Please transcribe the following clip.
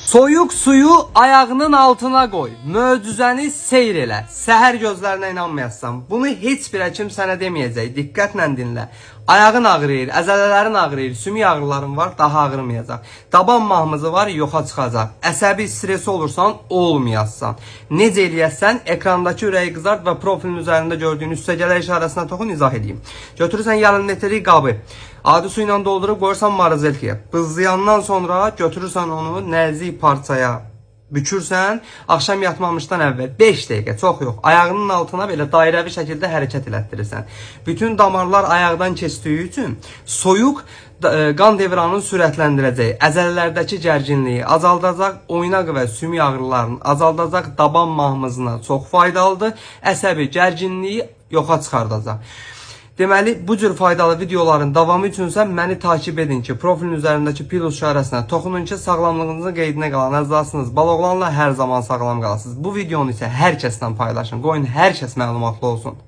Soyuq suyu ayağının altına qoy. Möcüzəni seyr elə. Səhər gözlərinə inanmayasan. Bunu heç bir həkim sənə deməyəcək. Diqqətlə dinlə. Ayağın ağrıyır, əzələlərin ağrıyır, sümük ağrıların var, daha ağrımayacaq. Daban mahmızı var, yoxa çıxacaq. Əsəbi stresi olursan, olmayasan. Necə eləyəsən, ekrandakı ürəyi qızart və profilin üzərində gördüyün üstəgələ işarəsinə toxun, izah edeyim. Götürürsən yarım litrlik qabı. Adi su ilə doldurub qoyursan marazelkiyə. Bızlayandan sonra götürürsən onu nəzik parçaya bükürsən, axşam yatmamışdan əvvəl 5 dəqiqə, çox yox, ayağının altına belə dairəvi şəkildə hərəkət elətdirirsən. Bütün damarlar ayaqdan keçdiyi üçün soyuq qan devranını sürətləndirəcək, əzələlərdəki gərginliyi azaldacaq, oynaq və sümük ağrılarını azaldacaq, daban mahmızına çox faydalıdır, əsəbi gərginliyi yoxa çıxardacaq. Deməli, bu cür faydalı videoların davamı üçünsə məni takip edin ki, profilin üzərindəki plus işarəsinə toxunun ki, sağlamlığınızın qeydinə qalan əzasınız baloğlanla hər zaman sağlam qalasınız. Bu videonu isə hər kəslə paylaşın. Qoyun hər kəs məlumatlı olsun.